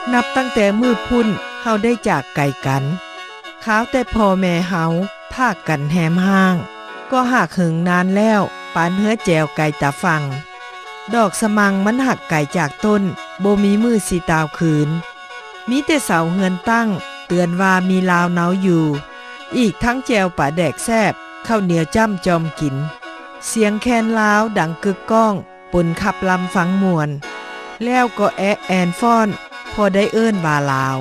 ນັບຕັ້ງແຕ່ມື້ພຸ້ນເຮົາໄດ້ຈາກໄກກັນ, ຄາວແຕ່ພໍ່ແມ່ເຮົາພາກກັນແຮມຮ້າງ, ກໍຫາກເຫິງນານແລ້ວ ປານເຮືອແຈວໄກຕາຝັ່ງ. ດອກສະມັງມັນຫັກໄກຈາກຕົ້ນ, ບໍ່ມີມື້ຊິຕ່າວຄືນ. ມີແຕ່ເສົາເຮືອນຕັ້ງ ເຕືອນວ່າມີລາວເນົາຢູ່, ອີກທັງແຈ່ວປາແດກແຊບ, ເຂົ້າໜຽວຈ້ຳຈອມກິນ. ສຽງແຄນລາວດັງກຶກກ້ອງ, ປົນຂັບລຳຟັງມ່ວນ, ແລ້ວກໍແອະແອນຟ້ອນ ພໍໄດ້ເອີ້ນວ່າລາວ.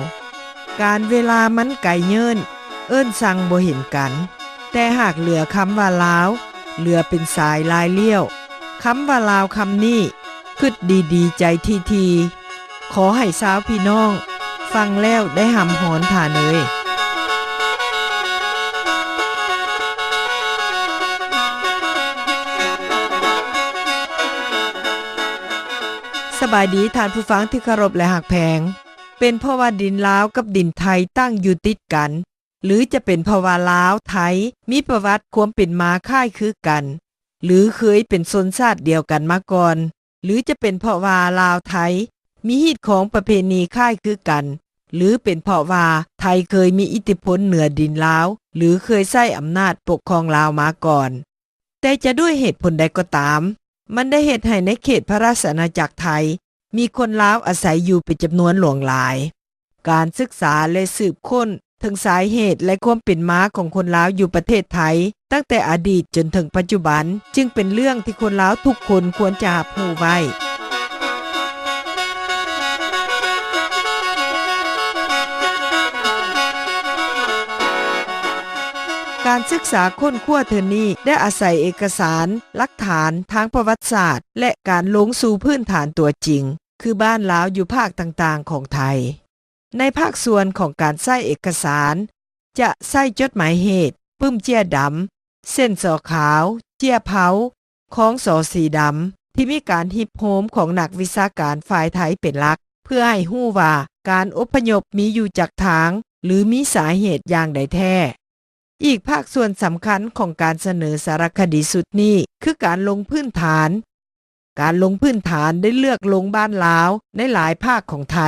ການເວລາມັນໄກເຍີ້ນ, ເອີ້ນສັ່ງບໍ່ເຫັນກັນ, ແຕ່ຫາກເຫຼືອຄຳວ່າລາວ, ເຫຼືອເປັນສາຍລາຍລ້ຽວ. ຄຳວ່າລາວຄຳນີ້ ຄຶດດີໆໃຈຖີ່ໆ. ຂໍໃຫ້ຊາວພີ່ນ້ອງຟັງແລ້ວໄດ້ຮ່ຳຮອນທ່ານເອີຍ. ສະບາຍດີທ່ານຜູ້ຟັງທີ່ເຄົາລົບ ແລະ ຮັກແພງ. ເປັນເພາະວ່າດິນລາວກັບດິນໄທຕັ້ງຢູ່ຕິດກັນ, ຫຼື ຈະເປັນເພາະວ່າລາວ-ໄທ ມີປະຫວັດຄວາມເປັນມາຄ້າຍຄືກັນ ຫຼື ເຄີຍເປັນຊົນຊາດດຽວກັນມາກ່ອນ, ຫຼື ຈະເປັນເພາະວ່າລາວ-ໄທ ມີຮີດຄອງປະເພນີຄ້າຍຄືກັນ, ຫຼື ເປັນເພາະວ່າໄທເຄີຍມີອິດທິພົນເໜືອດິນລາວ ຫຼື ເຄີຍໃຊ້ອຳນາດປົກຄອງລາວມາກ່ອນ. ແຕ່ຈະດ້ວຍເຫດຜົນໃດກໍຕາມ, ມັນໄດ້ເຮັດໃຫ້ໃນເຂດພະລາຊະອານາຈັກໄທ ມີຄົນລາວອາໄສຢູ່ເປັນຈຳນວນຫຼວງຫຼາຍ. ການສຶກສາ ແລະ ສືບຄົ້ນເຖິງສາເຫດ ແລະ ຄວາມເປັນມາຂອງຄົນລາວຢູ່ປະເທດໄທ ຕັ້ງແຕ່ອະດີດຈົນເຖິງປັດຈຸບັນ ຈຶ່ງເປັນເລື່ອງທີ່ຄົນລາວທຸກຄົນຄວນຈະຮັບຮູ້ໄວ້. ການສຶກສາຄົ້ນຄວ້າເທື່ອນີ້ ໄດ້ອາໄສເອກະສານ, ຫຼັກຖານທາງປະຫວັດສາດ ແລະ ການລົງສູ່ພື້ນຖານຕົວຈິງ ຄືບ້ານລາວຢູ່ພາກຕ່າງໆຂອງໄທ. ໃນພາກສ່ວນຂອງການໃຊ້ເອກະສານ ຈະໃຊ້ຈົດໝາຍເຫດ, ປຶ້ມເຈ້ຍດຳ, ເສັ້ນສໍຂາວ, ເຈ້ຍເພົາ, ຄອງສໍສີດຳ ທີ່ມີການຮິບໂຮມຂອງນັກວິຊາການຝ່າຍໄທເປັນຫຼັກ ເພື່ອໃຫ້ຮູ້ວ່າການອົບພະຍົບມີຢູ່ຈັກທາງ ຫຼື ມີສາເຫດຢ່າງໃດແທ້. ອີກພາກສ່ວນສຳຄັນຂອງການສະເໜີສາລະຄະດີຊຸດນີ້ ຄືການລົງພື້ນຖານ. ການລົງພື້ນຖານໄດ້ເລືອກລົງບ້ານລາວໃນຫຼາຍພາກຂອງໄທ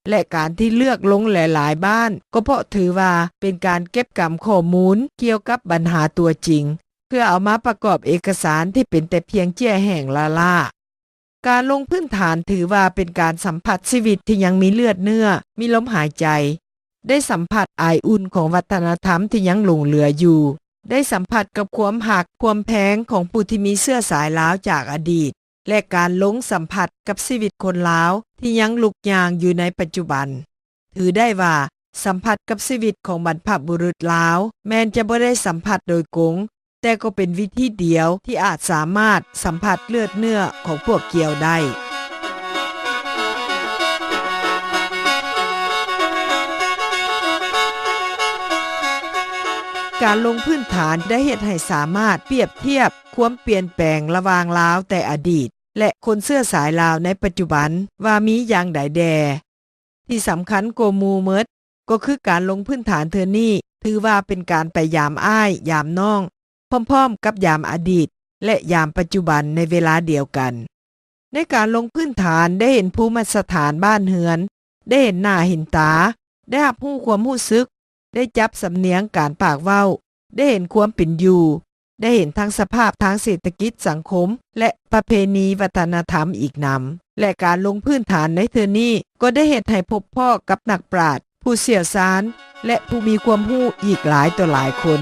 ແລະ ການທີ່ເລືອກລົງຫຼາຍໆບ້ານ ກໍເພາະຖືວ່າເປັນການເກັບກຳຂໍ້ມູນກ່ຽວກັບບັນຫາຕົວຈິງ ເພື່ອເອົາມາປະກອບເອກະສານທີ່ເປັນແຕ່ພຽງເຈ້ຍແຫ້ງລ້າໆ. ການລົງພື້ນຖານຖືວ່າເປັນການສຳຜັດຊີວິດທີ່ຍັງມີເລືອດເນື້ອ, ມີລົມຫາຍໃຈ, ໄດ້ສຳຜັດອາຍອຸ່ນຂອງວັດທະນະທຳທີ່ຍັງຫຼົງເຫຼືອຢູ່, ໄດ້ສຳຜັດກັບຄວາມຮັກ, ຄວາມແພງຂອງຜູ້ທີ່ມີເຊື້ອສາຍລາວຈາກອະດີດ ແລະ ການລົງສຳຜັດກັບຊີວິດຄົນລາວທີ່ຍັງລຸກຍ່າງຢູ່ໃນປັດຈຸບັນ. ຖືໄດ້ວ່າສຳຜັດກັບຊີວິດຂອງບັນພະບຸລຸດລາວ ແມ່ນຈະບໍ່ໄດ້ສຳຜັດໂດຍກົງ, ແຕ່ກໍເປັນວິທີດຽວທີ່ອາດສາມາດສຳຜັດເລືອດເນື້ອຂອງພວກກ່ຽວໄດ້. ການລົງພື້ນຖານໄດ້ເຮັດໃຫ້ສາມາດປຽບທຽບຄວາມປ່ຽນແປງລະຫວ່າງລາວແຕ່ອະດີດ ແລະ ຄົນເຊື້ອສາຍລາວໃນປັດຈຸບັນວ່າມີຢ່າງໃດແດ່. ທີ່ສຳຄັນກວ່າໝູ່ໝົດ ກໍຄືການລົງພື້ນຖານເທື່ອນີ້ ຖືວ່າເປັນການໄປຢາມອ້າຍ, ຢາມນ້ອງ, ພ້ອມໆກັບຢາມອະດີດ ແລະ ຢາມປັດຈຸບັນໃນເວລາດຽວກັນ. ໃນການລົງພື້ນຖານໄດ້ເຫັນພູມະສະຖານບ້ານເຮືອນ, ໄດ້ເຫັນໜ້າເຫັນຕາ, ໄດ້ຮັບຮູ້ຄວາມຮູ້ສຶກ, ໄດ້ຈັບສຳນຽງການປາກເວົ້າ, ໄດ້ເຫັນຄວາມເປັນຢູ່, ໄດ້ເຫັນທັງສະພາບທາງເສດຖະກິດສັງຄົມ ແລະ ປະເພນີວັດທະນະທຳອີກນຳ ແລະ ການລົງພື້ນຖານໃນເທື່ອນີ້ ກໍໄດ້ເຮັດໃຫ້ພົບພໍ້ກັບນັກປາດ, ຜູ້ຊ່ຽວຊານ ແລະ ຜູ້ມີຄວາມຮູ້ອີກຫຼາຍຕໍ່ຫຼາຍຄົນ.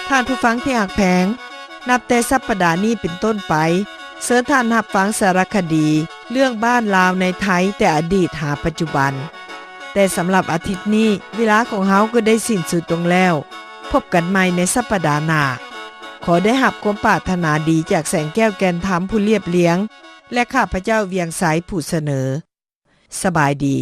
ທ່ານຜູ້ຟັງທີ່ຮັກແພງ, ນັບແຕ່ສັບປະດານີ້ເປັນຕົ້ນໄປ, ເຊີນທ່ານຮັບຟັງສາລະຄະດີເລື່ອງບ້ານລາວໃນໄທແຕ່ອະດີດຫາປັດຈຸບັນ. ແຕ່ສຳລັບອາທິດນີ້, ເວລາຂອງເຮົາກໍໄດ້ສິ້ນສຸດລົງແລ້ວ. ພົບກັນໃໝ່ໃນສັບປະດາໜ້າ. ຂໍໄດ້ຮັບຄວາມປາດຖະໜາດີຈາກແສງແກ້ວແກ່ນທຳຜູ້ລຽບລຽງ ແລະ ຂ້າພະເຈົ້າ ວຽງໄຊ ຜູ້ສະເໜີ. ສະບາຍດີ.